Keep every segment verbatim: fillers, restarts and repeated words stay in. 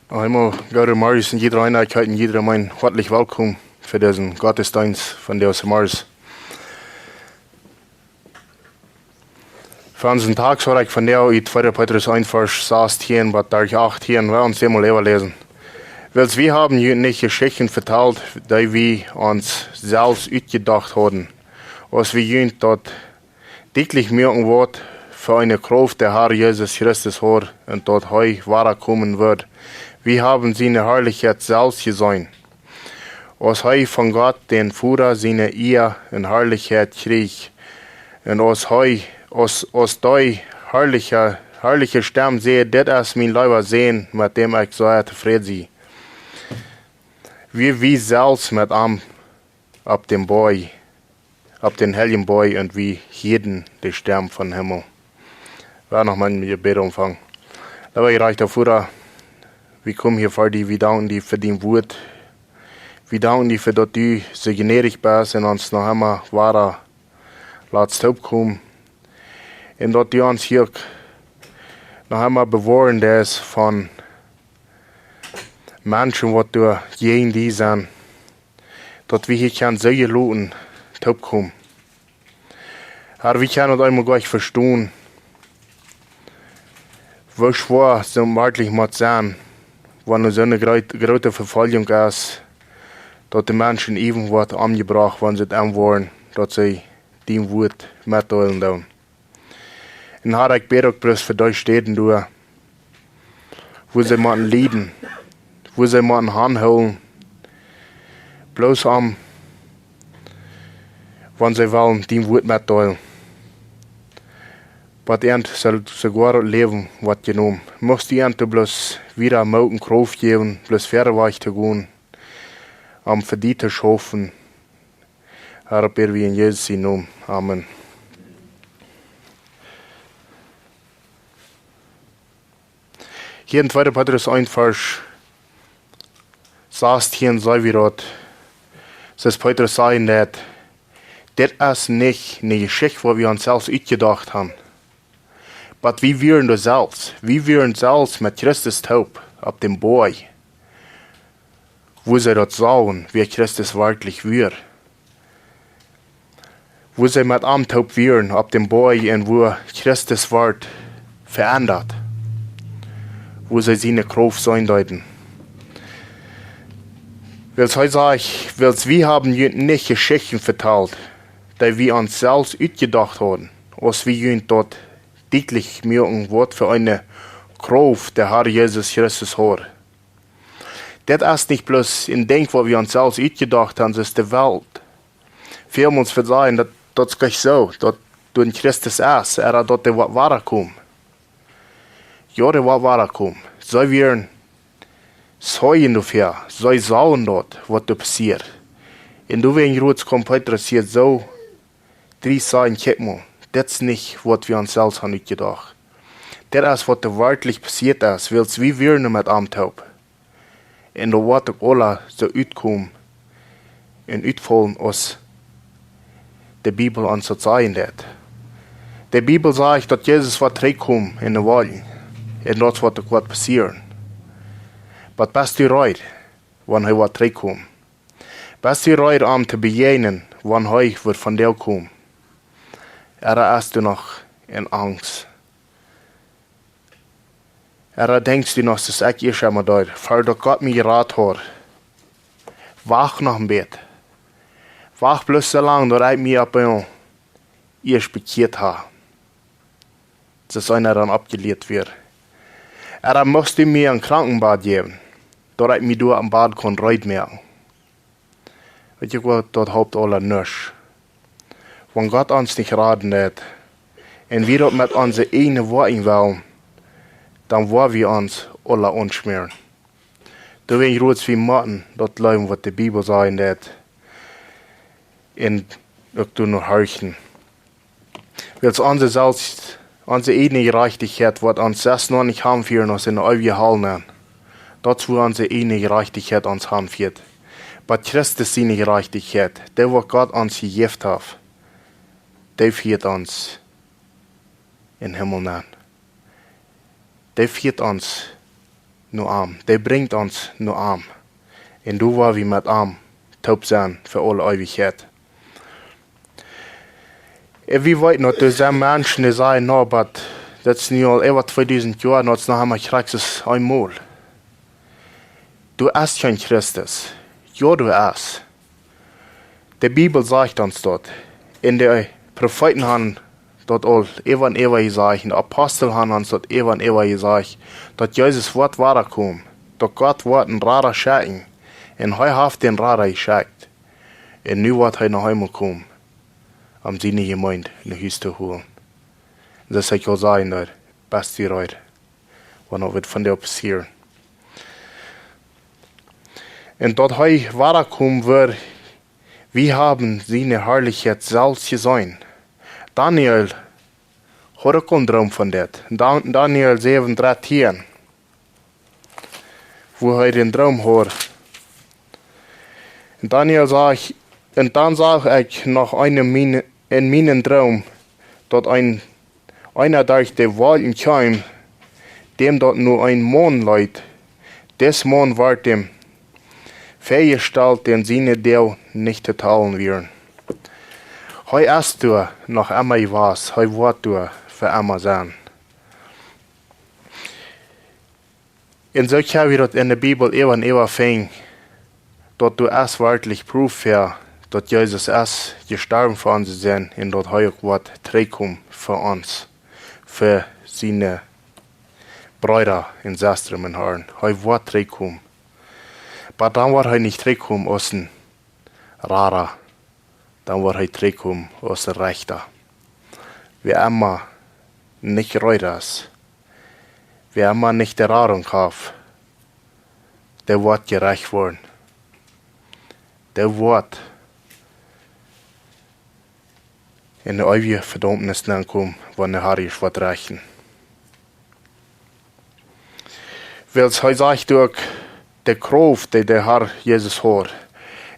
Noch eemol, goodemorjes un jieda eena, ekj heet jieda eenen hoatlich welkom fa disen Gottesdeenst von dise Morjes. Fa onsen Tekjst woa ekj vondoag ut tweede Petrus eent Varsch sastieen bat Varsch achttieen, woa wie ons emol äwaläsen. Wiels wie haben junt nich Jeschichten vetalt, dee wie ons selfst utjedocht hauden, aus wie junt daut dietlich moaken, waut fa eene Krauft de Herr Jesus Christus haud un daut hee wada komen wudd. Wie haben siene Harlichkjeit selfst jeseenen, aus hee von Gott, dän Voda, siene Ea un Harlichkjeit kjrieech. Un aus hee, aus, aus dee harliche, harliche Stemm säd: "Dit es mien leewa Sän, met däm ekj sea tofräd sie." Wie, wie selfst met am opp dän Boajch, opp dän heiljen Boajch, un wie hieeden de Stemm vom Himmel. Wie noch mol met Jebäd aunfangen. Leewa jerajchta Voda, wie komen hia ver die, wie danken die fa dien Wuat. Wie danken die fa daut du soo jnädich best un ons noch emol wada latst toopkomen. Un daut du ons hia uk noch emol bewoaren deist von Menschen, waut doa jäajen die sent, daut wie hia kjennen soo jeloten toopkomen. Herr, wie kjennen daut eemol goanich vestonen, woo schwoa daut werkjlich mott sennen, wan doa soone groot-, groote Vefoljunk es, daut de Menschen äwent woaren omjebrocht, wan see daut enwoaren, daut see dien Wuat metdeelen doonen. Un Herr, ekj bäd uk bloos fa dee Städen doa, wua see motten lieden, wua see motten aunhoolen, bloos om, wan see wellen dien Wuat metdeelen. Waut an soo, soogoa daut Läwen woat jenomen. Muchst du an bloos wada Moot un Krauft jäwen, bloos wieda wajch to gonen, om fa die to schaufen. Herr, bäd wie en Jesus sienen Nomen. Amen. Hia en tweede Petrus eent Varsch sastieen seenen wie daut, soo aus Petrus säd, daut dit es nich eene Jeschicht, waut wie ons selfst utjedocht haben. Oba wie wieren doa selfst. Wie wieren selfst met Christus toop opp dän Boajch, wua see daut sagen, wäa Christus werkjlich wia. Wua see met am toop wieren opp dän Boajch un wua Christus wort verendat, wua see siene Krauft seenen deeden. Wiels hee sajcht: "Wiels wie haben junt nich Jeschichten vetalt, dee wie ons selfst utjedocht hauden, aus wie junt daut dietlich moaken, waut fa eene Krauft de Herr Jesus Christus haud." Dit es nich bloos een Dinkj, waut wie ons selfst utjedocht haben, soo aus de Welt väl mol sajen, daut, daut es nich soo, daut doa een Christus es, ooda daut dee woat wadakomen. Jo, dee woat wadakomen. See wieren Zeijen doafäa, see sagen daut, waut doa passieet. Un doa wia een groota Kompeter, daut hee soo drie sajen: "Kjikj mol, dit es nich, waut wie ons selfst haben utjedocht. Dit es, waut doa werkjlich passieet es, wiels wie wieren met am toop." Un daut woat uk aula soo utkomen un utfaulen, aus de Bibel ons daut sajen deit. De Bibel sajcht, daut Jesus woat trigjkomen en de Wolkjen. Un daut woat uk woat passieren. Oba best du reed, wan hee woat trigjkomen? Best du reed, am to bejäajnen, wan hee woat vondoag komen? Ooda best du noch en Angst? Ooda denkjst du noch, daut ekj ieescht emol doa, ver daut Gott mie jerat haud? Wacht noch een bät. Wacht bloos soo lang, daut ekj mie opp eemol ieescht bekjieet hab, daut eena dan oppjelieet wia. Ooda must du mie een Krankenbad jäwen, daut ekj mie doa aum Bad kaun reed moaken? Weetst du waut, daut halpt aula nuscht. Wan Gott ons nich raden deit, un wie daut met onse eejne Woakjen wellen, dan woa wie ons aula aunschmäaren. Doawäajen, Jroots, wie motten daut jleewen, waut de Bibel sajen deit, un uk doano horchen. Wiels onse selfst, onse eejne Jerajchtichkjeit woat ons selfst noch nich hanfieren aus en de eewje Hal nenn. Daut es, wua onse eejne Jerajchtichkjeit ons hanfieet. Oba Christus siene Jerajchtichkjeit, dee, waut Gott ons jejäft haft, dee fieet ons en Himmel nenn. Dee fieet ons no am. Dee brinjt ons no am. Un doa woa wie met am toop sennen fa aule Eewichkjeit. Un wie weeten daut, doa sent Menschen, dee sajen: "No, oba daut es nu aul äwa tweedusent Joa, un daut es noch emma Christus eemol." Doa es kjeen Christus. Jo, doa es. De Bibel sajcht ons daut. Un de Profeeten haben daut aul äwa un äwa jesajcht. Un de Apostel haben ons daut äwa un äwa jesajcht, daut Jesus woat wada komen. Daut Gott woat een Rada schekjen. Un hee haft dän Rada jeschekjt. Un nu woat hee noch eemol komen, om siene Jemeent no Hus to holen. Daut es, ekj well sajen, doa best du reed, wan daut woat vondoag passieren. Un daut hee wada komen woat, wie haben siene Harlichkjeit selfst jeseenen. Daniel haud uk een Droom von dit. Dan-, Daniel säwen, dartieen, wua hee dän Droom haud. Un Daniel sach, un dan sach ekj noch eenen mien-, en mienen Droom, daut een, eena derch de Wolkjen kjeem, däm daut no een Maun leet. Dis Maun wort däm väajestalt, dän siene Doag nich to talen wieren. Hee es doa noch emma jewast, hee woat doa fa emma sennen. Un soo kjenn wie daut en de Bibel äwa un äwa finjen, daut doa es werkjlich Proof fa, daut Jesus es jestorwen fa onse Sind un daut hee uk woat trigjkomen fa ons, fa siene Breeda un Sestren em Harn. Hee woat trigjkomen. Oba dan woat hee nich trigjkomen aus een Rada. Dan woat hee trigjkomen aus een Rechta. Wäa emma nich reed es, wäa emma nich de Radunk haft, dee woat jerecht woaren. Dee woat en de eewje Vedaumnis nenkomen, wan de Har ieescht woat rechten. Wiels hee sajcht uk de Krauft, dee de Har Jesus haud.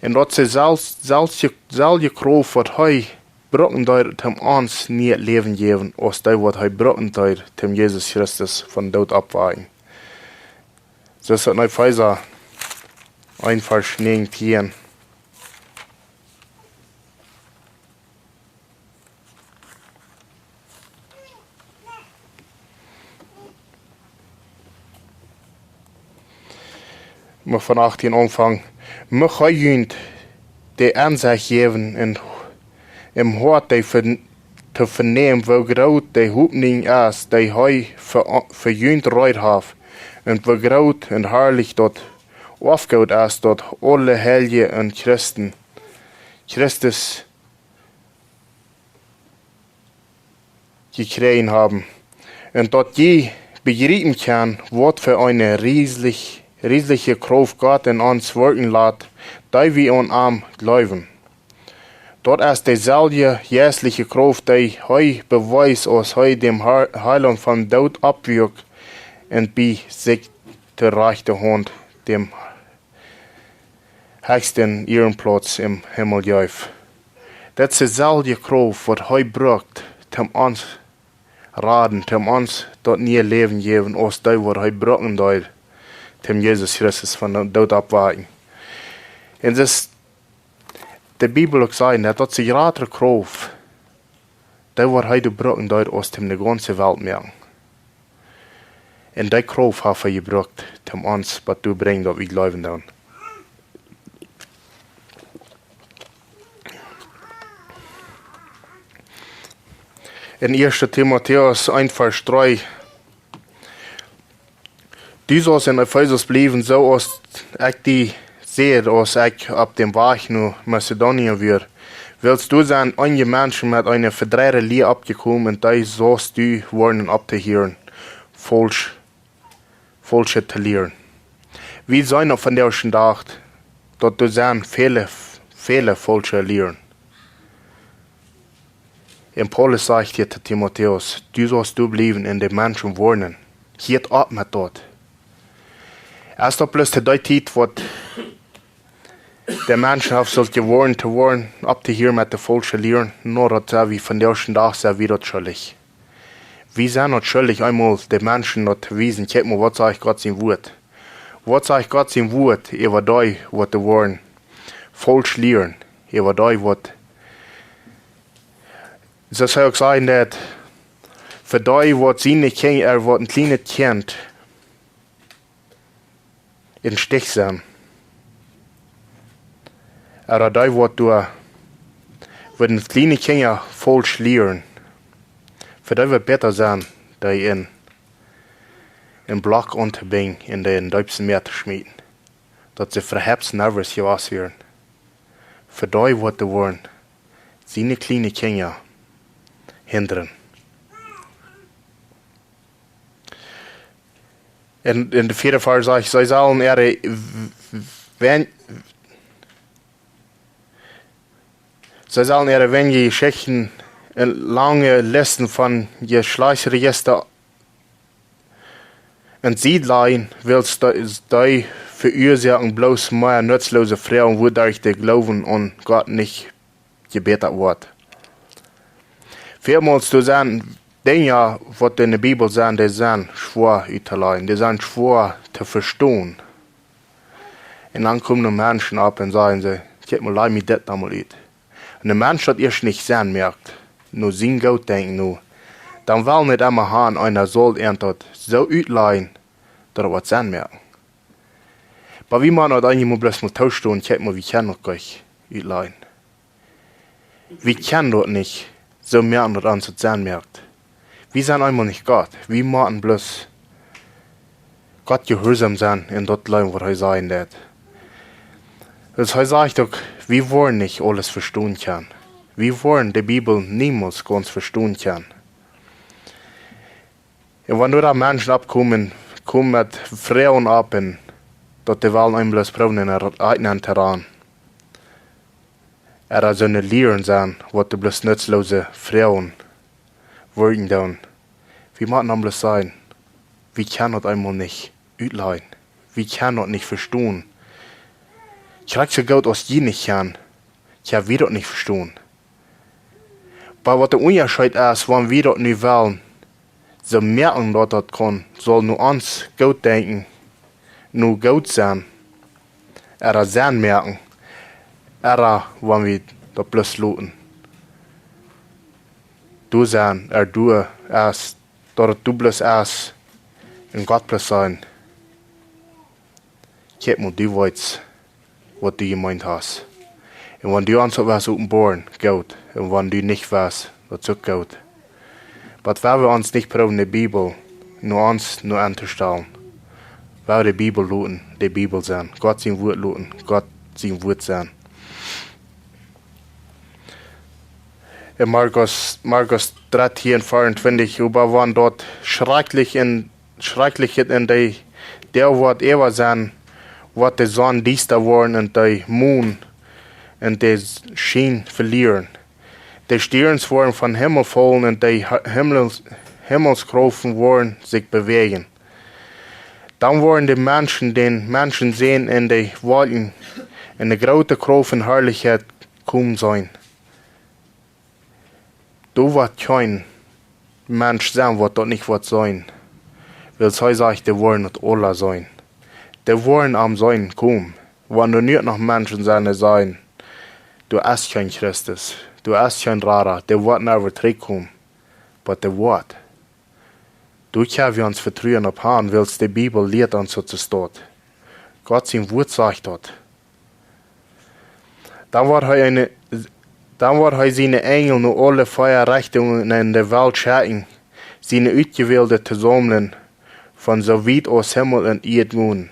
Un daut es de selfst-, selfstje-, selwje Krauft, waut hee brucken deed, om ons nie Läwen jäwen, aus dee, waut hee brucken deed, om Jesus Christus von Doot oppwakjen. Soo es daut en Efeesa eent, Varsch näajentieen. Mucht von achtieen aunfangen. Mucht hee junt de Ensecht jäwen un em Hoat dee ver-, to venämen, woo groot de Hopninj es, dee hee fa, fa junt reed haft, un woo groot un harlich daut Oafgoot es, daut aule Heilje en Christen, Christus jekjräajen haben. Un daut jie bejriepen kjennen, waut fa eene rieslich-, riesliche Krauft Gott en ons wirkjen lat, dee wie aun am jleewen. Daut es deeselwje jeistliche Krauft, dee hee bewees, aus hee däm Har-, Harn von Doot oppwakjt un bie sikj to rajchte Haunt däm hechsten Ierenplauz em Himmel jeef. Daut es deeselwje Krauft, waut hee brukt, om ons raden, om ons daut niee Läwen jäwen, aus dee, waut hee brucken deed, om Jesus Christus von Doot oppwakjen. Un daut es, de Bibel uk sajcht, daut daut es de jratre Krauft, dee, waut hee brucken deed, aus om de gaunze Welt moaken. Un dee Krauft haft hee jebrukt, om ons bat doa brinjen, daut wie jleewen doonen. En ieeschte Timotäus eent, Varsch dree. Du saust en Efesus bliewen, soo aus ekj die säd, aus ekj opp däm Wajch no Mazedonien wia. Wiels doa sent eenje Menschen met eene vedreide Lia oppjekomen, un dee saust du woarnen opptohieren, faulsch, faulsche to lieren. Wie seenen vondoag dän Dach, daut doa sent väle, väle faulsche Lieren. Un Paulus sajcht hia to Timotäus: Du saust doa bliewen un de Menschen woarnen. Hieet opp met daut. Es daut bloos to dee Tiet, waut de Menschen haft sult jewoarnt to woaren, opptohieren met de faulsche Lieren? No, daut sent wie vondoag dän Dach, sent wie daut schuldich. Wie sent daut schuldich, eemol de Menschen daut to wiesen: Kjikj mol, waut sajcht Gott sien Wuat. Waut sajcht Gott sien Wort äwa dee, waut doa woaren faulsch lieren, äwa dee, waut, soo aus hee uk säd, daut fa dee, waut siene Kjinja, waut een kjlienet Kjint em Stich sent, ooda dee, waut doa, waut een kjlienet Kjint faulsch lieren, fa dee woat bäta sennen, dee en een Block auntobinjen un dee em deepsten Mäa to schmieten, daut see vehept nervös jewast wieren. Fa dee woat doa woaren siene kjliene Kjinja hindren. En, en de vieede Varsch sajcht, see sellen äare w-, w-, wen-, see sellen äare wenje Jeschichten un lange Listen von Jeschlajchtsrejista aun Sied lajen, wiels dee, dee veuasoaken bloos mea nutzloose Froagen, wuaderch de Gloowen aun Gott nich jebätat woat. Välmols doa sent Dinja, waut en de Bibel sent, dee sent schwoa uttolajen, dee sent schwoa to vestonen. Un dan komen doa Menschen opp un sajen see: "Kjikj mol, laj mie dit dan mol ut." Un de Mensch, daut ieescht nich Senn moakt, no sien Gootdenkjen no, dan well nich emma han, eena saul an daut soo utlajen, daut et waut Senn moakt. Oba wie motten daut eejentlich mol bloos mol toostonen, kjikj mol, wie kjennen daut nich utlajen. Wie kjennen daut nich soo moaken, daut ons daut Senn moakt. Wie sent eemol nich Gott. Wie motten bloos Gott jehuarsom sennen un daut leewen, waut hee sajen deit. Wiels hee sajcht uk, wie woaren nich aules vestonen kjennen. Wie woaren de Bibel niemols gaunz vestonen kjennen. Un wan doa dan Menschen oppkomen, komen met Froagen opp un daut dee wellen eemol bloos proowen en een Rot-, Rot nenn to rannen. Ooda soone Lieren sent, waut doa bloos nutzloose Froagen woaren doonen. Wie motten dan bloos sajen, wie kjennen daut eemol nich utlajen. Wie kjennen daut nich vestonen. Krakjt soo goot aus jie nich kjennen, kjenn wie daut nich vestonen. Oba waut de Unjascheet es, wan wie daut nu wellen soo moaken, daut daut kaun, saul no ons Gootdenkjen no goot sennen, ooda Senn moaken, ooda wan wie daut bloos loten doa sennen, ooda doa es, daut et doa bloos es, un Gott bloos sajen: "Kjikj mol, du weetst, waut du jemeent hast. Un wan du ons daut wurscht openboaren, goot. Un wan du nich wurscht, daut es uk goot." Oba wie wellen ons nich proowen, de Bibel no ons no auntostalen. Wie wellen de Bibel loten de Bibel sennen, Gott sien Wort loten Gott sien Wort sennen. En Markus, Markus dartieen veeauntwintich, oba wan daut schrakjlich en, schrakjlich en dee, dee woat äwa sennen, woat de Sonn diesta woaren un de Mon en dän Schien velieren. De Stierns woaren vom Himmel faulen un de Ha-, Himmels-, Himmelskraufen woaren sikj bewäajen. Dan woaren de Menschen dän Menschensän en de Wolkjen en de groote Krauft un Harlichkjeit komen seenen. Doa woat kjeen Mensch sennen, waut daut nich woat seenen. Wiels hee sajcht, dee woaren daut aula seenen. Dee woaren am seenen komen. Wan doa nu noch Menschen sent, dee sajen: "Doa es kjeen Christus, doa es kjeen Rada, dee woat never trigjkomen." Oba dee woat. Doa kjenn wie ons Vetruen opp han, wiels de Bibel lieet ons daut soo. Gott sien Wort sajcht daut. Dan woat hee eene, dan woat hee siene Enjel no aule vea Rechtungen en de Welt schekjen, siene Utjewälde to saumlen, von soo wiet aus Himmel un Ieed gonen.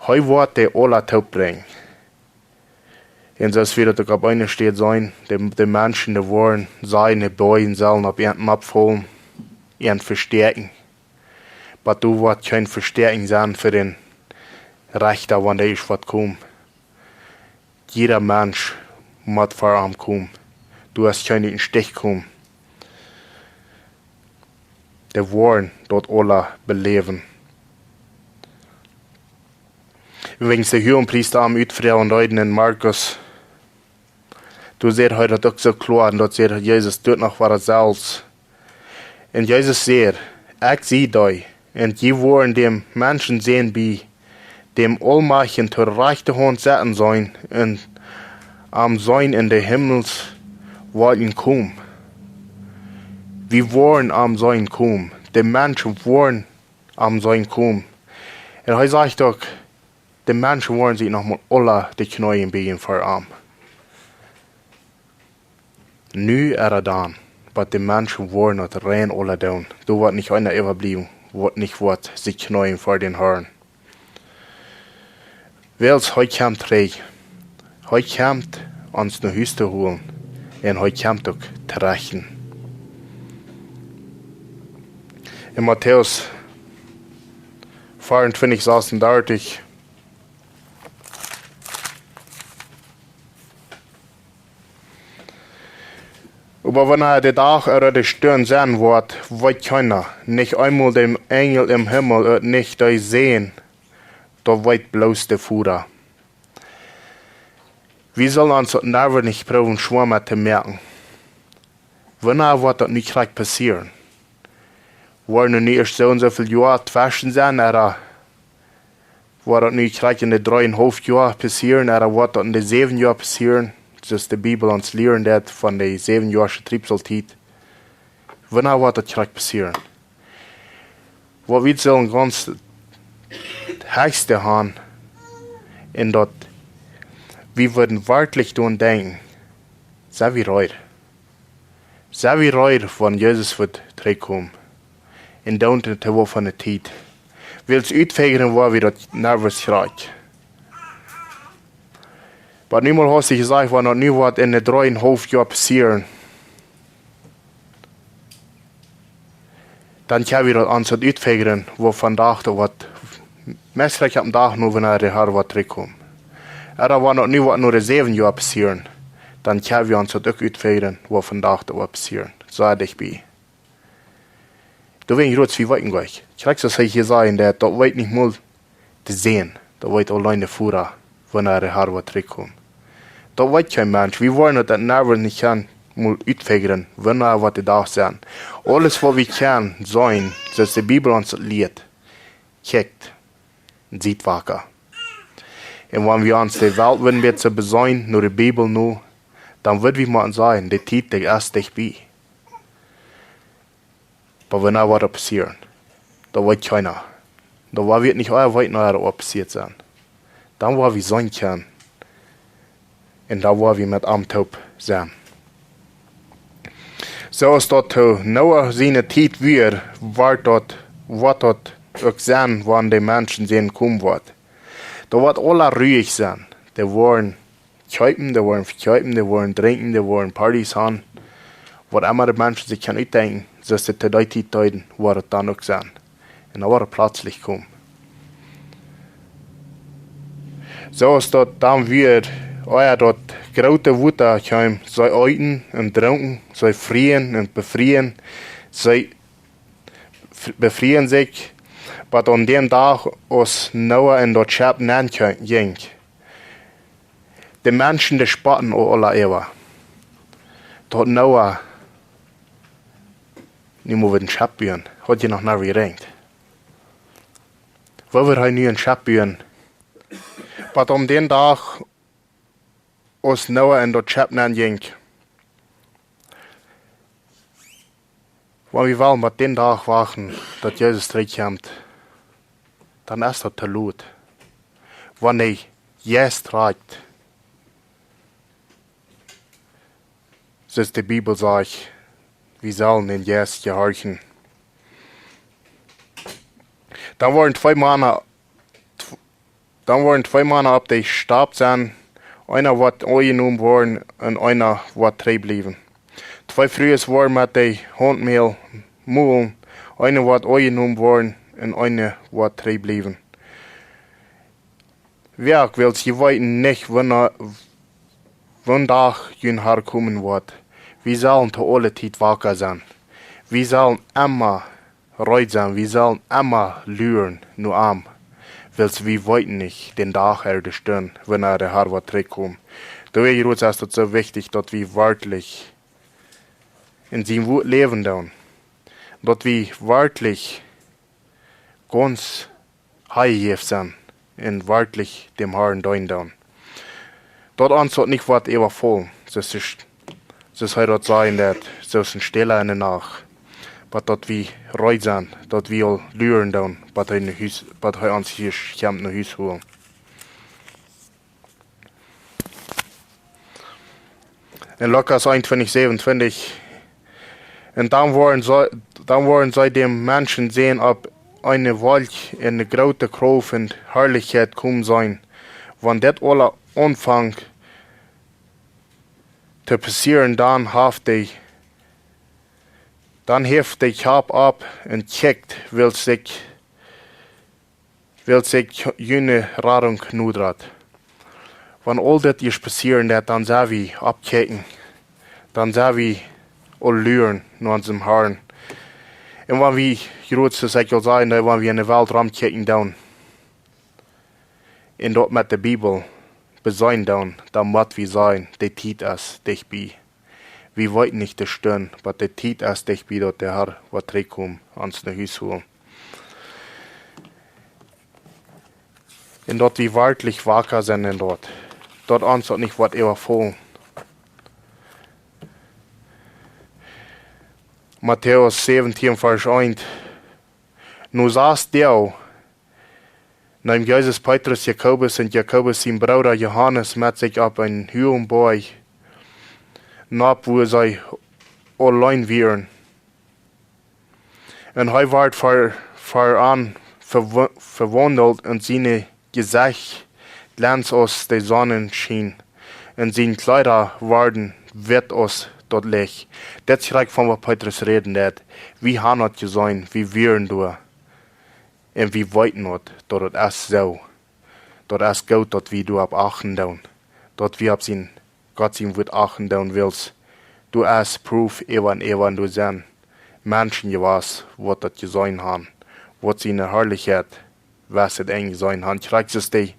Hee woat dee aula toopbrinjen. Un soo aus wie daut uk opp eene Städ seenen, de, de Menschen, dee woaren sennen, de Boajen sellen opp an oppfaulen, an vestäakjen. Oba doa woat kjeen Vestäakjen sennen fa dän Rechta, wan dee es woat komen. Jieda Mensch mott ver am komen. Doa es kjeen ut dän Stich komen. Dee woaren daut aula beläwen. Wäajen de Huagenpriesta am utfroagen deeden en Markus, doa säd hee daut uk soo kloa, un daut säd Jesus doa noch wada selfst. Un Jesus säd: "Ekj sie dee, Un jie woaren däm Menschensän bie däm Aulmajchtjen to rajchte Haunt sitten seenen un am seenen en de Himmelswolkjen komen. Wie woaren am seenen komen. De Menschen woaren am seenen komen. Un hee sajcht uk, de Menschen woaren sikj noch mol aula de Kjneeen bieejen ver am. Nu ooda dan, oba de Menschen woaren daut rein aula doonen. Doa woat nich eena äwabliewen, waut nich woat sikj kjneeen ver dän Harn. Wiels hee kjemt trigj. Hee kjemt ons no Hus to holen. Un hee kjemt uk to rechten. En Matäus vea un twintich sasundartich. Oba wanea de Dach ooda de Stund sennen woat, weet kjeena, nich eemol de Enjel em Himmel un nich de Sän, daut weet bloos de Voda. Wie sellen ons daut never nich proowen schwoa to moaken. Wanea woat daut nu krakjt passieren? Woaren nu ieescht soo un soo väl Joa tweschen sennen, ooda woat daut nu krakjt en de dree un haulf Joa passieren, ooda woat daut en de säwen Joa passieren, soo aus de Bibel ons lieren deit von de säwen Joasche Triebsaltiet? Wanea woat daut krakjt passieren? Waut wie sellen gaunz daut hechste han, un daut wie wudden werkjlich doaraun denkjen, sent wie reed? Sent wie reed, wan Jesus woat trigjkomen? Un dan to woa von de Tiet. Wiels utfigren woa wie daut never krakjt. Oba nu mol hast du jesajcht, wan daut nu woat en de dree un haulf Joa passieren, dan kjenn wie daut ons daut utfigren, waut vondoag daut woat, meist krakjt aum Dach no, wanea de Har woat trigjkomen. Ooda wan daut nu woat no de säwen Joa passieren, dan kjenn wie ons daut uk utfigren, waut vondoag daut woat passieren. Soo dicht bie. Doawäajen, Ruts, wie weeten nich. Krakjt soo aus hee hia säd, daut, daut weet nich mol de Sän, daut weet auleen de Voda, wanea de Har woat trigjkomen. Daut weet kjeen Mensch. Wie woaren daut never nich kjennen mol utfigren, wanea woat de Dach sennen. Aules waut wie kjennen seenen, soo aus de Bibel ons daut lieet, kjikjt, siet wacka. Un wan wie ons de Welt wudden bät soo beseenen, no de Bibel no, dan wudd wie motten sajen, de Tiet, dee es dicht bie. Oba wanea woat daut passieren? Daut weet kjeena. Daut woa wie nich ea weeten, wanea daut woat passieet sennen. Dan woa wie seenen kjennen. Un dan woa wie met am toop sennen. Soo aus daut to Noah siene Tiet wia, woat daut, woat daut uk sennen, wan de Menschensän komen woat. Doa woat aules ruich sennen. Dee woaren kjeepen, dee woaren vekjeepen, dee woaren drinkjen, dee woaren Partys han. Waut emma de Menschen sikj kjennen utdenkjen, soo aus see to dee Tiet deeden, woat daut dan uk sennen. Un dan woat daut pletslich komen. Soo aus daut dan wia, ea daut groote Wota kjeem, see eeten un drunken, see frieren un befrieen, see f-, befrieen sikj, bat aun dän Dach, aus Noah en daut Schepp nenn jinkj. De Menschen, dee spotten aula äwa. Daut Noah, nu mott wie een Schepp buen, haud je noch nich jereent. Woo woat hee nu een Schepp buen? Bat aun dän Dach, aus Noah en daut Schepp nenn jinkj. Wan wie wellen bat dän Dach wachten, daut Jesus trigjkjemt, dan es daut to lot. Wan de Jeist rieet, soo aus de Bibel sajcht, wie sellen dän Jeist jehorchen. Dan woaren twee Mana, tw-, dan woaren twee Mana opp de Stap sennen, eena woat aunjenomen woaren un eena woat trigj bliewen. Twee Frues woaren met de Haunt molen, eena woat aunjenomen woaren un eena woat trigj bliewen. Wäa uk, wiels jie weeten nich, wanea, wan Dach jun Har komen woat. Wie sellen to aule Tiet wacka sennen. Wie sellen emma reed sennen. Wie sellen emma luren no am. Wiels wie weeten nich dän Dach ooda de Stund, wanea de Har woat trigjkomen. Doawäajen es daut soo wichtich, daut wie werkjlich en sien Wuat läwen doonen. Daut wie werkjlich, gaunz heilj sennen un werkjlich däm Harn deenen doonen. Daut ons daut nich woat äwafaulen, soo aus, soo aus hee daut säd, daut soo aus een Stäla enne Nacht, oba daut wie reed sent, daut wie aul luren doonen, bat hee no Hus, bat hee ons hia kjemt no Hus holen. En Lukas eenuntwintich, säwenuntwintich: "Un dan woaren see, dan woaren see dän Menschensän opp eene Wolkj en eene groote Krauft un Harlichkjeit komen seenen. Wan dit aules aunfangt to passieren, dan haft hee, dan heft hee Kopp opp un kjikjt, wiels sikj, wiels sikj june Radunk nodat." Wan aul dit hia passieren deit, dan sell wie oppkjikjen, dan sell wie aul luren no onsen Harn. Un wan wie, jrots aus ekj aul säd, wan wie enne Welt romkjikjen doonen, un daut met de Bibel beseenen doonen, dan mott wie sajen, de Tiet es dicht bie. Wie weeten nich de Stund, oba de Tiet es dicht bie, daut de Har woat trigjkomen, ons no Hus holen. Un daut wie werkjlich waka sent en daut, daut ons daut nich woat äwafaulen. Matäus säwentieen, Varsch eent: "No sas Doag neem Jesus Petrus, Jakobus un Jakobus sien Brooda Johanes met sikj opp eenen huagen Boajch nopp, wua see auleen wieren. Un hee wort ver-, ver an verwa-, vewaundelt un sien Jesecht glänzte aus de Sonnenschien, un siene Kjleeda worden witt aus daut Licht." Dit es krakjt von waut Petrus räden deit. Wie haben daut jeseenen, wie wieren doa. Un wie weeten daut, daut et es soo. Daut es goot, daut wie doaropp achten doonen. Daut wie opp sien, Gott sien Wuat achten doonen, wiels doa es Proof äwa un äwa, un doa sent Menschen jewast, waut daut jeseenen haben, waut siene Harlichkjeit, waut see daut enjeseenen haben. Krakjt soo aus de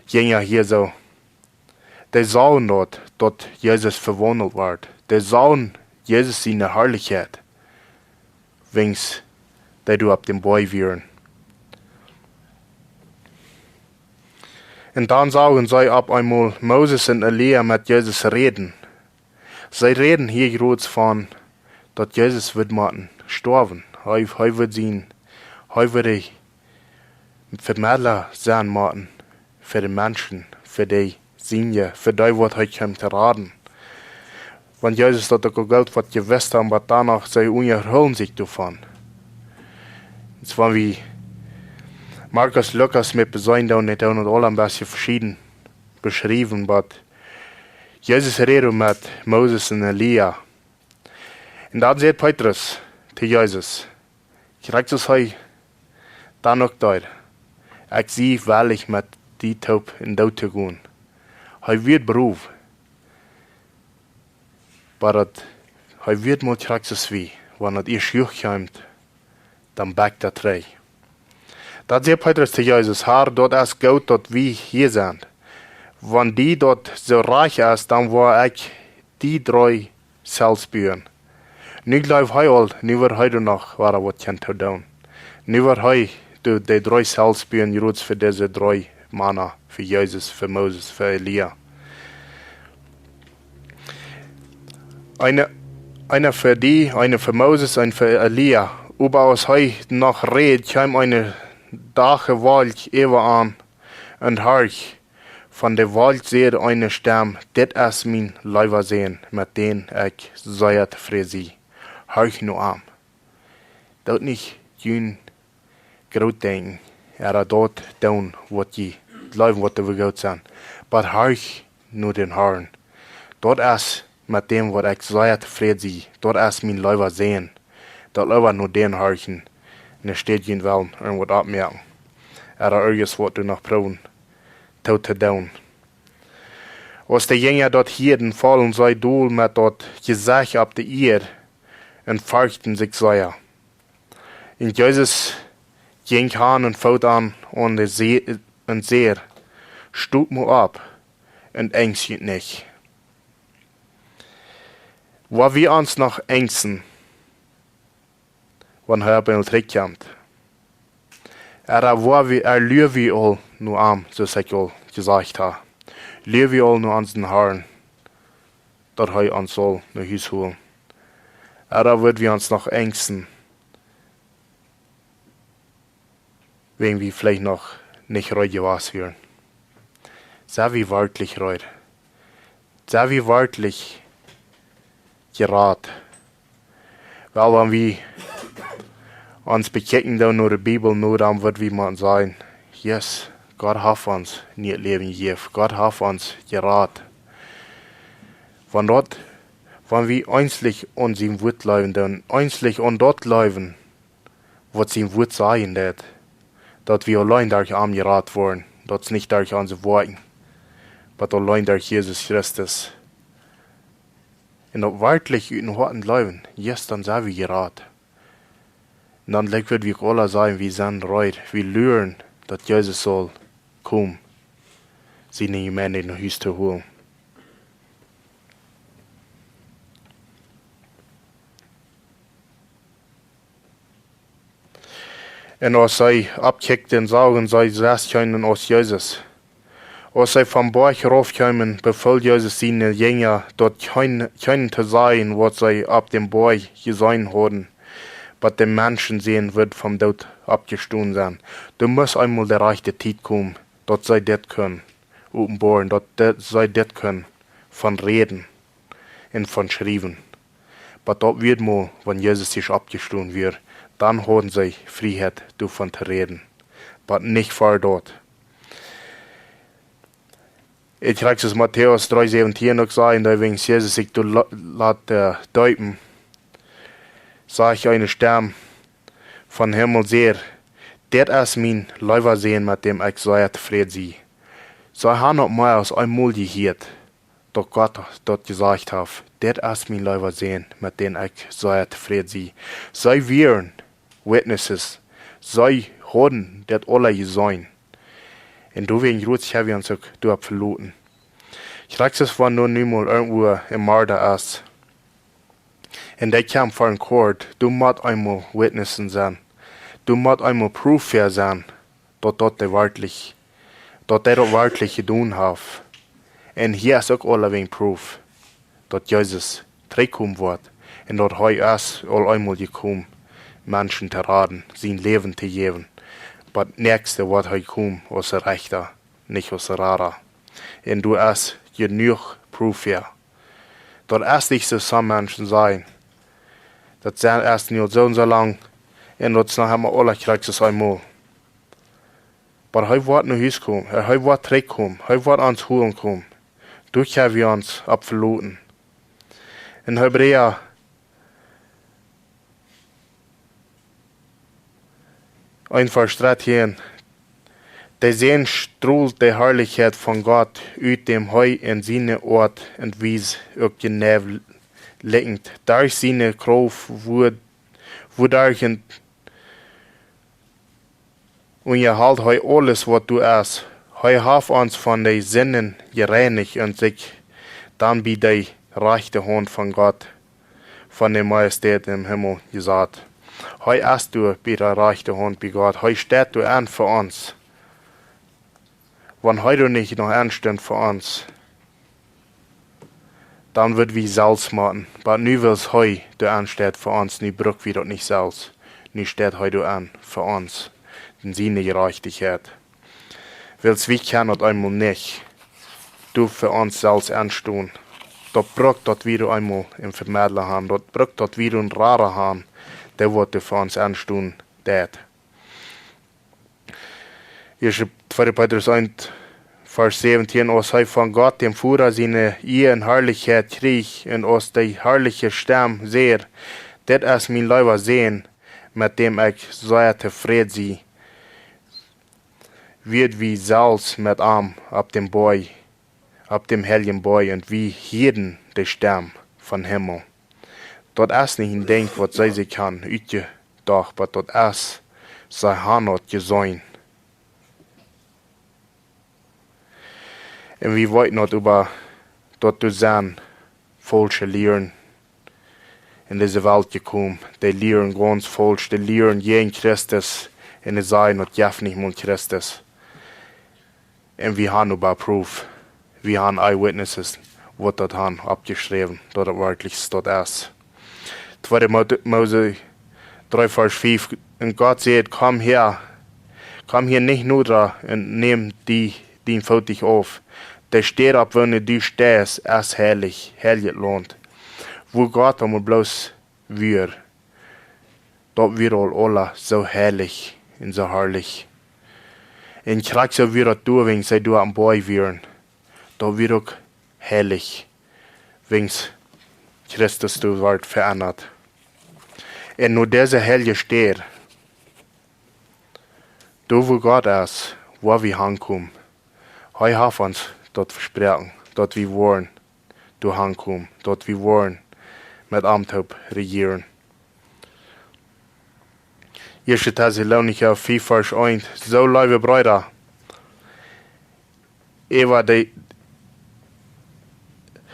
Jinja hia soo. Dee sagen daut, daut Jesus vewaundelt wort. Dee sagen Jesus siene Harlichkjeit, wiels dee doa opp dän Boajch wieren. Un dan sagen see opp eemol Moses un Elia met Jesus räden. See räden hia jrots von, daut Jesus woat motten stoawen. Hee, hee woat sien, hee woat de Vemedla sennen motten fa de Menschen, fa de Sind, fa dee, waut hee kjeem to raden. Wan Jesus daut uk aul goot waut jewist haud, oba doano, see unjahoolen sikj doavon. Soo wan wie Markus, Lukas met beseenen doonen, dee doonen daut aula een bät veschieden beschrieen, oba Jesus räd met Moses un Elia. Un dan sajcht Petrus to Jesus, krakjt soo aus hee dan uk deed: "Ekj sie wellich met die toop em Doot to gonen." Hee wia brow, oba daut, hee wia mau krakjt soo aus wie, wan daut ieescht huach kjemt, dan backt hee trigj. Dan sajcht Petrus to Jesus: "Har, daut es goot, daut wie hia sent. Wan die daut soo rajcht es, dan woa ekj die dree Zelten buen." Nu jleewd hee aul, nu wia hee doa noch, wia waut kjennen to doonen. Nu wia hee doa, de dree Zelten buen, jrots fa dise dree Mana, fa Jesus, fa Moses, fa Elia. Eena, eena fa die, eena fa Moses, eena fa Elia. Oba aus hee noch räd, kjeem eene dicke Wolkj äwa an, un horch, von de Wolkj säd eene Stemm: "Dit es mien leewa Sän, met dän ekj sea tofräd sie. Horcht no am." Doot nich jun groot denkjen, ooda daut doonen, waut jie jleewen, waut doa goot sent. Oba horcht no dän Harn. Daut es met däm, waut ekj sea tofräd sie. Daut es mien leewa Sän. Daut leewa no dän horchen. Un ieescht jie wellen irjentwaut aufmoaken, ooda irjentwaut doa noch proowen to, to doonen. Aus de Jinja daut hieeden, foll see dol met daut Jesecht opp de Ieed un ferchten sikj sea. Un Jesus jinkj han un foot an aun de See un säd: "Stot mau opp un enjst junt nich." Woa wie ons noch enjsten, wan hee opp eemol trigjkjemt? Ea woa wie, ea lua wie aul no am, soo aus ekj aul jesajcht ha. Lua wie aul no onsen Harn, daut hee ons saul no Hus holen. Ea wudd wie ons noch enjsten, wan wie veleicht noch nich reed jewast wieren. Sent wie werkjlich reed? Sent wie werkjlich jerat? Well, wan wie ons bekjikjen doonen no de Bibel, no dan wudd wie motten sajen: Yes, Gott haft ons nie Läwen jejäft. Gott haft ons jerat. Wan daut, wan wie eenslich aun sien Wuat jleewen doonen, eenslich aun daut jleewen, waut sien Wuat sajen deit, daut wie auleen derch am jerat woaren, daut es nich derch onse Woakjen, oba auleen derch Jesus Christus. Un daut werkjlich ut dän Hoaten jleewen, yes, dan sent wie jerat. Un dan, like, wudd wie aula sajen, wie sent reed, wie luren, daut Jesus saul komen, siene Jemeent no Hus to holen. Un aus see oppkjikjten, sagen see, sest kjeenen aus Jesus. Aus see vom Boajch rauf kjeemen, befool Jesus siene Jinja, daut kjeen, kjeenen to sajen, waut see opp dän Boajch jeseenen hauden, bat de Menschensän wudd vom Doot oppjestonen sennen. Doa must eemol de rajchte Tiet komen, daut see dit kunnen openboaren, daut dit, see dit kunnen von räden un von schriewen. Bat daut wia mol, wan Jesus es oppjestonen wia, dan hauden see Frieheit, doavon to räden. Bat nich ver daut. Ekj kjrieech, soo aus Matäus dree säwentieen uk sajcht, un doa, wan Jesus sikj doa la-, lat, äh, deepen, sach ekj eene Stemm vom Himmel säd: "Dit es mien leewa Sän, met däm ekj sea tofräd sie." See hauden daut mea aus eemol jehieet, daut Gott daut jesajcht haft: "Dit es mien leewa Sän, met däm ekj sea tofräd sie." See wieren Witnesses. See hauden dit aula jeseenen. Un doawäajen jrod ha wie ons uk doaropp veloten. Krakjt soo aus wan nu mol irjentwua een Morda es, un dee kjemt ver een Court, doa mott eemol Witnessen sennen. Doa mott eemol Proof fa sennen, daut daut dee werkjlich, daut dee daut werkjlich jedonen haft. Un hia es uk aulawäajen Proof, daut Jesus trigjkomen woat un daut hee es aul eemol jekomen, Menschen to raden, sien Läwen to jäwen. Oba daut näakjste woat hee komen aus een Rechta, nich aus een Rada. Un doa es jenuach Proof fa. Daut es nich soo aus some Menschen sajen. Daut sent, es nu aul soo un soo lang, un daut es noch emma aula krakjt soo aus eemol. Oba hee woat no Hus komen, hee, hee woat trigjkomen, hee woat ons holen komen. Doa kjenn wie ons opp veloten. En Hebräa eent Varsch dartieen: "De Sän strolt de Harlichkjeit von Gott ut, däm hee en siene Oat un Wies uk jeneiw likjent, derch siene Krauft, wua-, wuaderch unjahelt hee aules, waut doa es. Hee haft ons von de Sinden jereinicht un sikj dan bie de rajchte Haunt von Gott, von de Majestät em Himmel jesat." Hee es doa bie de rajchte Haunt bie Gott. Hee steit doa aun fa ons. Wan hee doa nich noch aunstunt fa ons, dan wudd wie selfst motten. Oba nu, wiels hee doa aunsteit fa ons, nu bruck wie daut nich selfst. Nu steit hee doa aun fa ons, en siene Jerajchtichkjeit. Wiels wie kjennen daut eemol nich doa fa ons selfst aunstonen. Daut bruck, daut wie doa eemol een Vemedla han. Daut bruck, daut wie doa een Rada han, dee waut doa fa ons aunstonen deit. Ieeschte, tweede Petrus eent, Varsch säwentieen: "Aus hee von Gott, däm Voda, siene Ea un Harlichkjeit kjrieech, un aus de harliche Stemm säd: Dit es mien leewa Sän, met däm ekj sea tofräd sie", wieren wie selfst met am opp däm Boajch, opp däm heiljen Boajch, un wie hieeden de Stemm vom Himmel. Daut es nich een Dinkj, waut see sikj han utjedocht, oba daut es, see han daut jeseenen. Un wie weeten daut äwa, daut doa sent faulsche Lieren en dise Welt jekomen. Dee lieren gaunz faulsch, dee lieren jäajen Christus. Un dee sajen, daut jeft nich mol Christus. Un wie haben oba Proof. Wie haben Eyewitnesses, waut daut haben oppjeschräwen, daut daut werkjlich daut es. Tweede Mo-, Mose dree Varsch fiew: Un Gott säd: Komm häa, komm hia nich noda un näm die dien Foot nich auf. De Städ, opp woone du steist, es heilich, heiljet Launt. Wua Gott emol bloos wia, daut wia aul aula soo heilich un soo harlich. Un krakjt soo wia daut doa, wiels see doa aum Boajch wieren. Daut wia uk heilich, wiels Christus doa wort veendat. Un no dise heilje Städ, doa wua Gott es, woa wie hankomen. Hee haft ons daut vesproaken, daut wie woaren doa hankomen, daut wie woaren met am toop rejieren. Ieeschte Tessalonicha fiew Varsch eent: Soo, leewe Breeda, äwa de,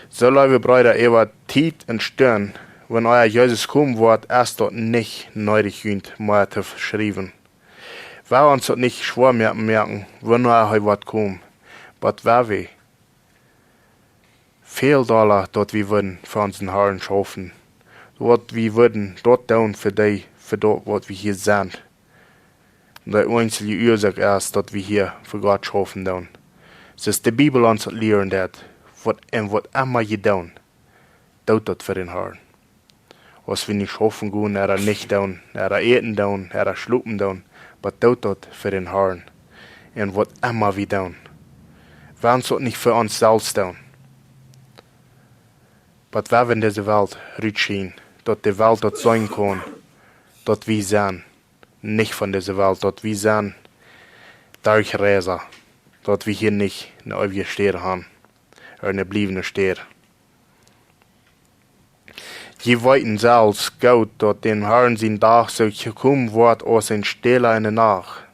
soo, leewe Breeda, äwa Tiet un Stund, wanea Jesus komen woat, es daut nich needich, junt mea to schriewen. Wie woaren ons daut nich schwoa moaken, moaken, wanea hee woat komen. Oba wie wudden väl dolla, daut wie wudden fa onsen Harn schaufen. Daut wie wudden daut doonen fa dee, fa daut, waut wie hia sent. De eensje Uasoak es, daut wie hia fa Gott schaufen doonen. Soo aus de Bibel ons daut lieren deit, waut, un waut emma jie doonen, doot daut fa dän Harn. Aus wie nich schaufen gonen, ooda nich doonen, ooda äten doonen, ooda schlopen doonen, oba doot daut fa dän Harn. Un waut emma wie doonen, wie woaren ons daut nich fa ons selfst doonen, oba wie woaren en dise Welt rutschinen, daut de Welt daut seenen kaun, daut wie sent nich von dise Welt, daut wie sent Derchreisa, daut wie hia nich eene eewje Städ haben, ooda eene bliewende Städ. Jie weeten selfst goot, daut däm Harn sien Dach soo komen woat aus een Stäla enne Nacht.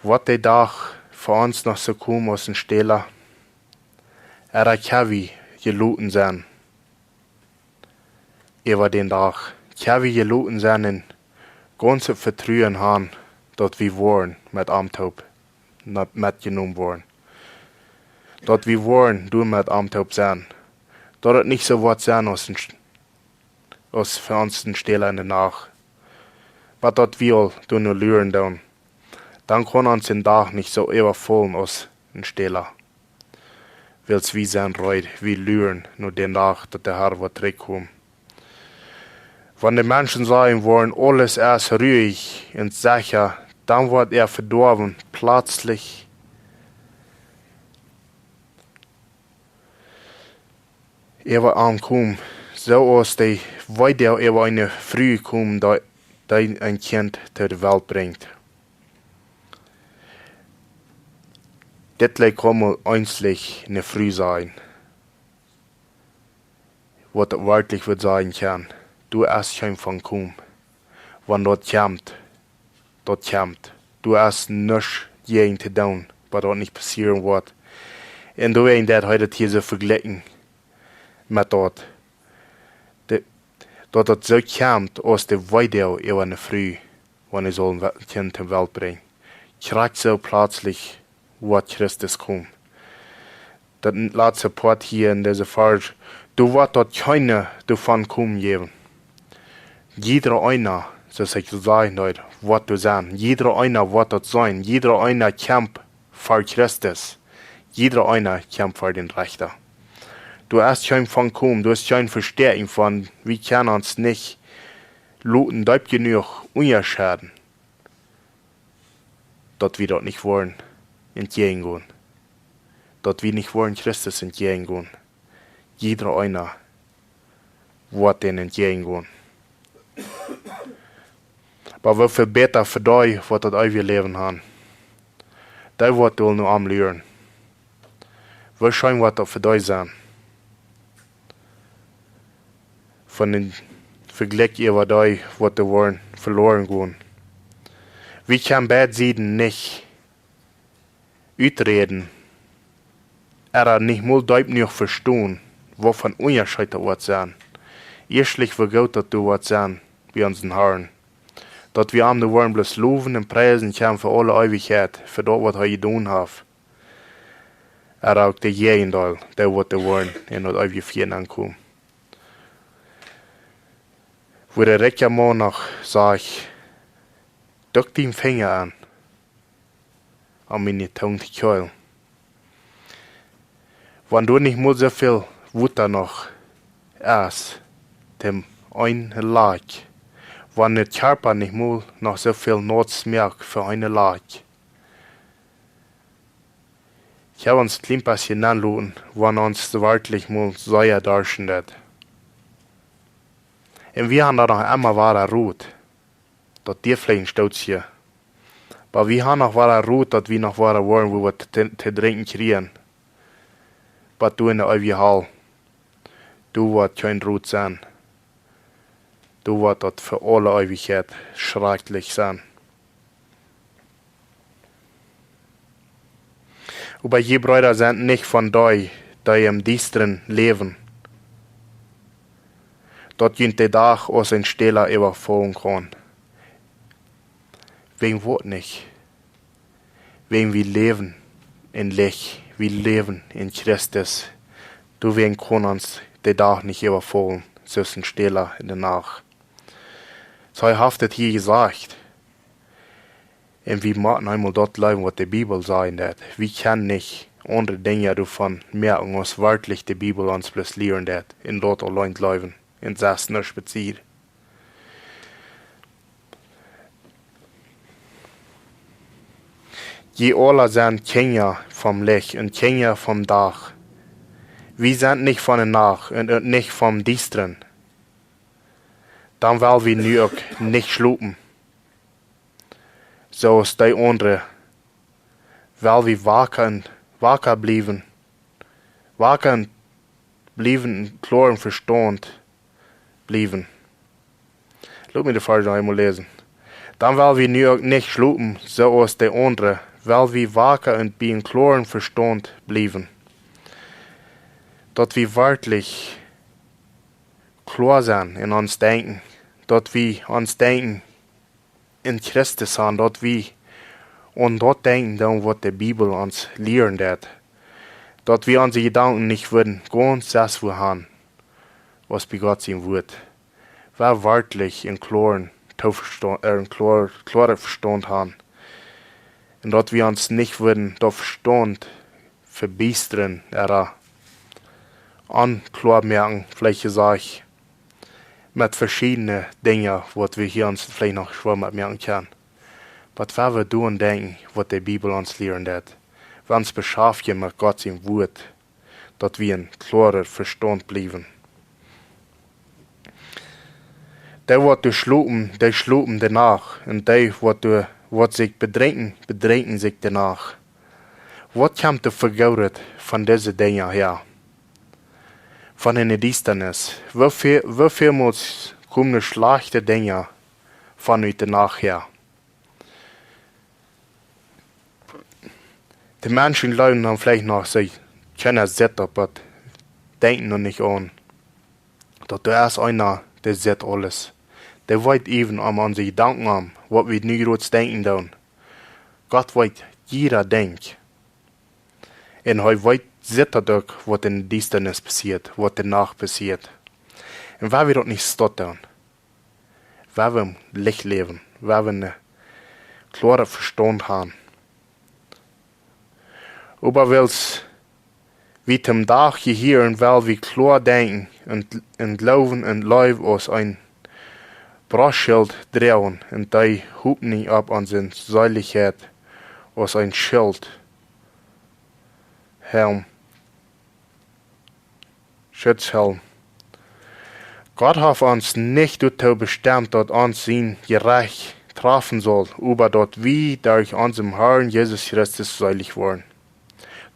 Woat de Dach fa ons noch soo komen aus een Stäla? Ooda kjenn wie jeloten sennen äwa dän Dach? Kjenn wie jeloten sennen un gaunzet Vetruen haben, daut wie woaren met am toop, na, metjenomen woaren? Daut wie woaren doa met am toop sennen? Daut et nich soo woat sennen aus een St-, aus fa ons een Stäla enne Nacht. Oba daut wie aul doano luren doonen, dan kaun ons een Dach nich soo äwafaulen aus een Stäla. Wiels wie sent reed, wie luren no dän Dach, daut de Har woat trigjkomen. Wan de Menschen sajen woaren: Aules es ruich un secha, dan woat äa Vedoawen plazlich äwa an komen, soo aus de Weedoag äwa eene Fru komen, dee, dee een Kjint to de Welt brinjt. Dit lat ons mol eenslich eene Fru sajen, waut daut werkjlich wudd sajen kjennen: Doa es kjeen Entkomen. Wan daut kjemt, daut kjemt. Doa es nuscht jäajen to doonen, waut daut nich passieren woat. Un doawäajen deit hee daut hia soo vejlikjen met daut, de, daut daut soo kjemt aus de Weedoag äwa eene Fru, wan see saul een We-, Kjint to de Welt brinjen. Krakjt soo plazlich woat Christus komen. Daut latste Poat hia en dise Varsch: Doa woat daut kjeene doavon komen jäwen. Jiedra eena, soo aus ekj sajen deed, woat doa sennen. Jiedra eena woat daut seenen. Jiedra eena kjemt ver Christus. Jiedra eena kjemt ver dän Rechta. Doa es kjeen Entkomen, doa es kjeen Vestäakjen von, wie kjennen ons nich loten deep jenuach unjascheiden, daut wie daut nich woaren entjäajen gonen. Daut wie nich woaren Christus entjäajen gonen. Jiedra eena woat dän entjäajen gonen. Oba woo väl bäta fa dee, waut daut eewje Läwen haben. Dee woat doa no am luren. Woo scheen woat daut fa dee sennen, von dän Vejlikj äwa dee, waut doa woaren veloaren gonen. Wie kjennen beid Sieden nich uträden, ooda nich mol deep jenuach vestonen, waut fa een Unjascheet daut woat sennen. Ieeschtlich woo goot daut du woascht sennen bie onsen Harn. Daut wie am de woaren bloos lowen un priesen kjennen fa aule Eewichkjeit, fa daut waut hee jedonen haft. Ea uk de Jäajendeel, dee waut de woaren en daut eewje Fia aunkomen. Woo de rikja Maun noch sajcht: "Duk dien Finja aun, om miene Tung to kjeelen." Wan doa nich mol soo väl Wota noch es, dem een Lakj. Wan de Kjarpa nich mol noch soo väl Nots moakt fa een Lakj. Ekj hab ons kjlien bät aunloten, wan ons werkjlich mol sea darscht. Un wie haben doa noch emma wada Rot. Daut dee veleicht stoot hia. Oba wie haben noch wada Rot, daut wie noch wada woaren, woo wie to, to drinkjen kjrieen. Oba doa en de eewje Hal, doa woat kjeen Rot sennen. Doa woat daut fa aule Eewichkjeit schrakjlich sennen. Oba jie Breeda, sent nich von dee, dee em Diestren läwen, daut junt de Dach aus een Stäla äwafaulen kaun. Wäajen waut nich? Wäajen wie läwen em Licht, wie läwen en Christus. Doawäajen kaun ons de Dach nich äwafaulen, soo aus een Stäla en de Nacht. Soo, hee haft et hia jesajcht. Un wie motten eemol daut jleewen, waut de Bibel sajen deit. Wie kjennen nich aundre Dinja doavon moakjen, aus werkjlich de Bibel ons bloos lieren deit. Un daut auleen jleewen. Un sest nich spazieren. Jie aula sent Kjinja vom Licht un Kjinja vom Dach. Wie sent nich von de Nacht un, un nich vom Diestren. Dan well wie nu uk nich schlopen, soo aus dee aundre. Well wie waka un, waka bliewen, waka un bliewen un kloaren Vestaunt bliewen. Lot mie de Varsch noch eemol läsen. Dan well wie nu uk nich schlopen, soo aus dee aundre, well wie waka un bie een kloaren Vestaunt bliewen. Daut wie werkjlich kloa sent en ons Denkjen, daut wie ons Denkjen en Christus haben, daut wie aun daut denkjen doonen, waut de Bibel ons lieren deit. Daut wie onse Jedanken nich wudden gaunz soo haben, aus bie Gott sien Wuat. Wie werkjlich een kloaren Toovesta-, äh, een kloar-, kloaren Vestaunt haben. Un daut wie ons nich wudden daut Vestaunt vebiestren, ooda onkloa moaken, veleicht jesajcht, met veschiedne Dinja, waut wie hia ons veleicht noch schwoa met moaken kjennen. Oba wie doonen denkjen, waut de Bibel ons lieren deit. Wie ons beschaftjen met Gott sien Wuat, daut wie een kloaren Vestaunt bliewen. Dee waut doa schlopen, dee schlopen de Nacht, un dee waut doa, waut sikj bedrinkjen, bedrinkjen sikj de Nacht. Waut kjemt doa fa Goodet von dise Dinja häa? Von enne Diestanis. Woo väl, woo väl mol komen schlajchte Dinja von ut de Nacht häa? De Menschen jleewen dan veleicht noch, see kjennen sitt opp daut, denkjen noch nich aun, daut doa es eena, dee sitt aules. Dee weet äwen om onse Jedanken om, waut wie nu groot denkjen doonen. Gott weet jieda Denkj. Un hee weet, sitt daut uk, waut en de Diestanis passieet, waut de Nacht passieet. Un wie wellen daut nich stonen doonen. Wie wellen em Licht läwen, wie wellen een kloaren Vestaunt haben. Oba wiels wie toom Dach jehieren, well wie kloa denkjen un, un Gloowen un Leew aus een Brostschilt droagen un dee Hopninj opp onse Seelichkjeit aus een Schilt, Helm, Schutzhelm. Gott haft ons nich doatoo bestemt, daut ons sien Jerecht trafen saul, oba daut wie derch onsen Harn Jesus Christus seelich woaren.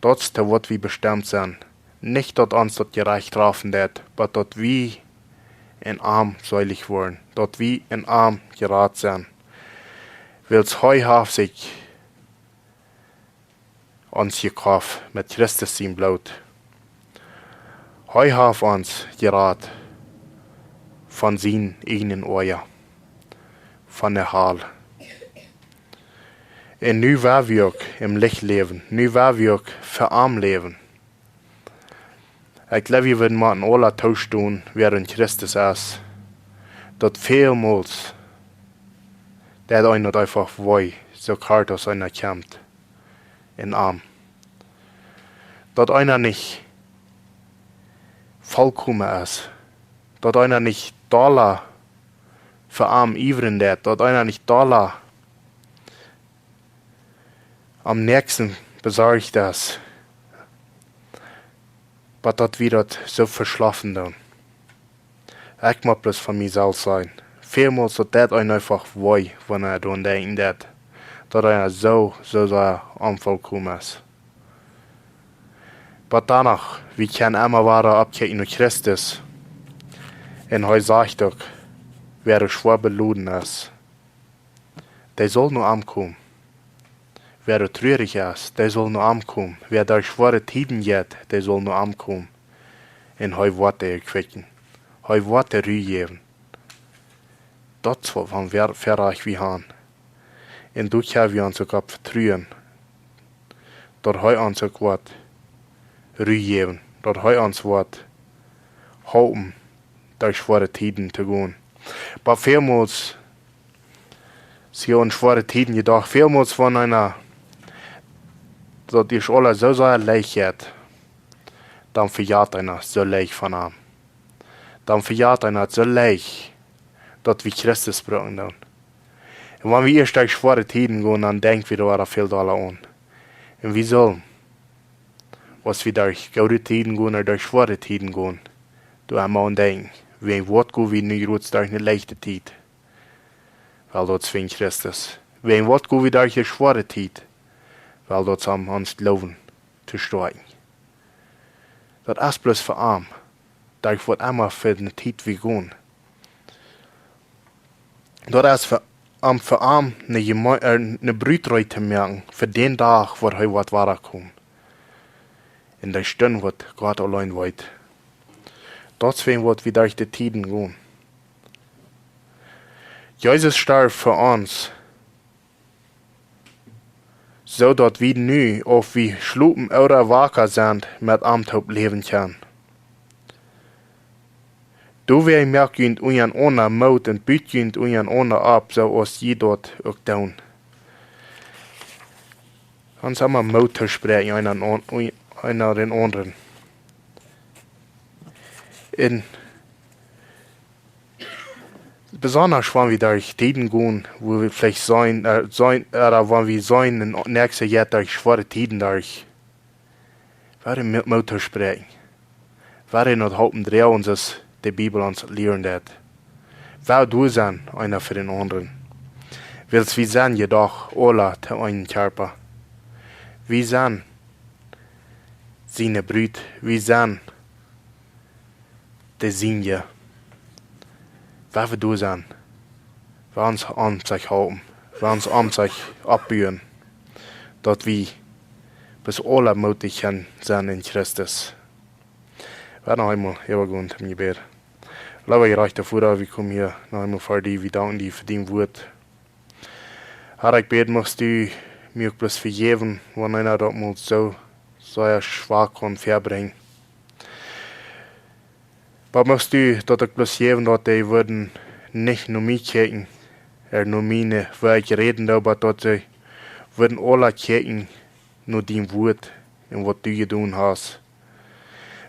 Daut es to waut wie bestemt sent. Nich daut ons daut Jerecht trafen deit, oba daut wie en am seelich woaren, daut wie en am jerat sent. Wiels hee haft sikj ons jekoft met Christus sien Bloot. Hee haft ons jerat. von sien eajnen Oaja, von de Hal. Un nu woa wie uk em Licht läwen, nu woa wie uk fa am läwen. Ekj jleew, wie wudden motten aula toostonen, wäa en Christus es, daut välmols deit eent daut eefach wee, soo kort aus eena kjemt en am. Daut eena nich vollkomen es, daut eena nich dolla fa am iewren deit, daut eena nich dolla aum näakjsten besorcht es, oba daut wie daut soo veschloten doonen. Ekj mott bloos von mie selfst sajen, välmols daut deit eent eefach wee, wan eena doaraun denkjen deit, daut eena soo, soo sea onvollkomen es. Oba doano, wie kjennen emma wada oppkjikjen no Christus. Un hee sajcht uk, wäa schwoa beloden es, dee saul no am komen. Wäa truarich es, dee saul no am komen. Wäa derch schwoare Tieden jeit, dee saul no am komen. Un hee woat dee erquicken. Hee woat dee Ru jäwen. Daut es waut von ver-, Verrajcht wie haben. Un doa kjenn wie ons uk opp vetruen, daut hee ons uk woat Ru jäwen, daut hee ons woat halpen derch schwoare Tieden to gonen. Oba välmols, see, en schwoare Tieden jedocht, välmols, wan eena daut es aules soo sea leicht jeit, dan vejat eena soo leicht von am. Dan vejat eena soo leicht, daut wie Christus brucken doonen. Un wan wie ieescht derch schwoare Tieden gonen, dan denkj wie doa väl dolla aun. Un wie sellen, aus wie derch goode Tieden gonen ooda derch schwoare Tieden gonen, doa emma aun denkjen, wäajen waut go wie nu krakjt derch ne leichte Tiet? Wiels daut es wäajen Christus. Wäajen waut go wie derch ne schwoare Tiet? Wiels daut es om ons Gloowen to stoakjen. Daut es bloos fa am, derch waut emma fa ne Tiet wie gonen. Daut es fa am, fa am ne Jeme-, äh, ne Brut reed to moaken fa dän Dach, waut hee woat wadakomen. Un dee Stund, waut Gott auleen weet. Daut es wäajen waut wie derch de Tieden gonen. Jesus storf fa ons, soo daut wie nu, auf wie schlopen ooda waka sent, met am toop läwen kjennen. Doawäajen moakt junt unjarenaunda Moot un but junt unjarenaunda opp, soo aus jie daut uk doonen. Ons emma Moot to spräakjen, eena dän aun-, eena dän aundren. Un besonda wan wie derch Tieden gonen, wua wie veleicht seenen, äh, seenen, ooda wan wie seenen, en näakjste Tiet derch schwoare Tieden derch, woaren Mo-, Moot to spräakjen. Woaren daut halpen droagen, soo aus de Bibel ons lieren deit. Woa doa sennen, eena fa dän aundren. Wiels wie sent jedoch aula to eenen Kjarpa. Wie sent siene Brut, wie sent de Sienje. Woa wie doa sennen, woa ons aun sikj hoolen, woa ons aun sikj oppbuen, daut wie bat aula Moot kjennen sennen en Christus. Woa wie noch eemol äwagonen toom Jebäd. Leewa jerajchta Voda, wie komen hia noch eemol ver die, wie danken die fa dien Wuat. Har, ekj bäd, muchst du mie uk bloos vejäwen, wan eena daut mol soo, soo schwoa kaun vebrinjen. Oba muchst du daut uk bloos jäwen, daut dee wudden nich no mie kjikjen, ooda no miene, woo ekj räden doo, oba daut dee wudden aula kjikjen no dien Wuat un waut du jedonen hast.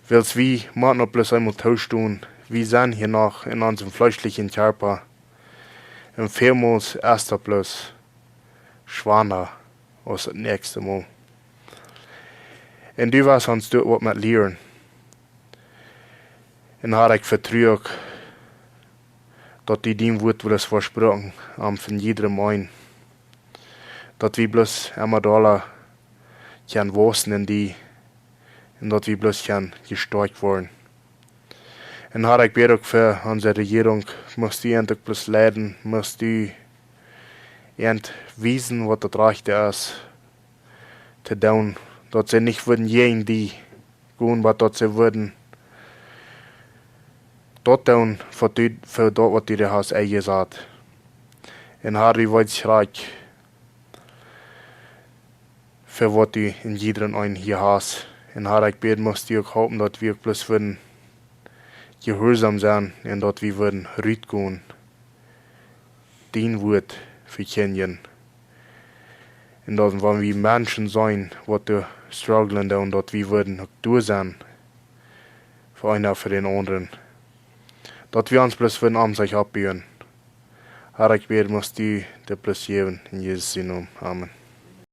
Wiels wie motten uk bloos eemol toostonen, wie sent hia noch en onsen fleeschlichen Kjarpa. Un välmols es daut bloos schwanda aus daut näakjste Mol. Un du woascht ons doa waut met lieren. Un Har, ekj vetru uk, daut du dien Wuat wudst vespräakjen, aun von jiedrem eenen. Daut wie bloos emma dolla kjennen wausen en die, un daut wie bloos kjennen jestoakjt woaren. Un Har, ekj bäd uk fa onse Rejierunk, muchst du an uk bloos leiden, muchst du an wiesen, waut daut rajchte es to doonen, daut see nich wudden jäajen die gonen, oba daut see wudden daut doonen fa daut waut du doa hast enjesat. Un Har, du weetst krakjt fa waut du en jiedren eenen hia hast. Un Har, ekj bäd, must du uk halpen daut wie uk bloos wudden jehuarsom sennen un daut wie wudden rutgonen, dien Wuat vekjindjen. Un daut wan wie Menschen seenen waut doa strugglen doonen, daut wie wudden uk doa sennen fa eena, fa dän aundren. Daut wie ons bloos wudden om sikj oppbuen. Har, ekj bäd, must du dit bloos jäwen, en Jesus sien Nomen. Amen.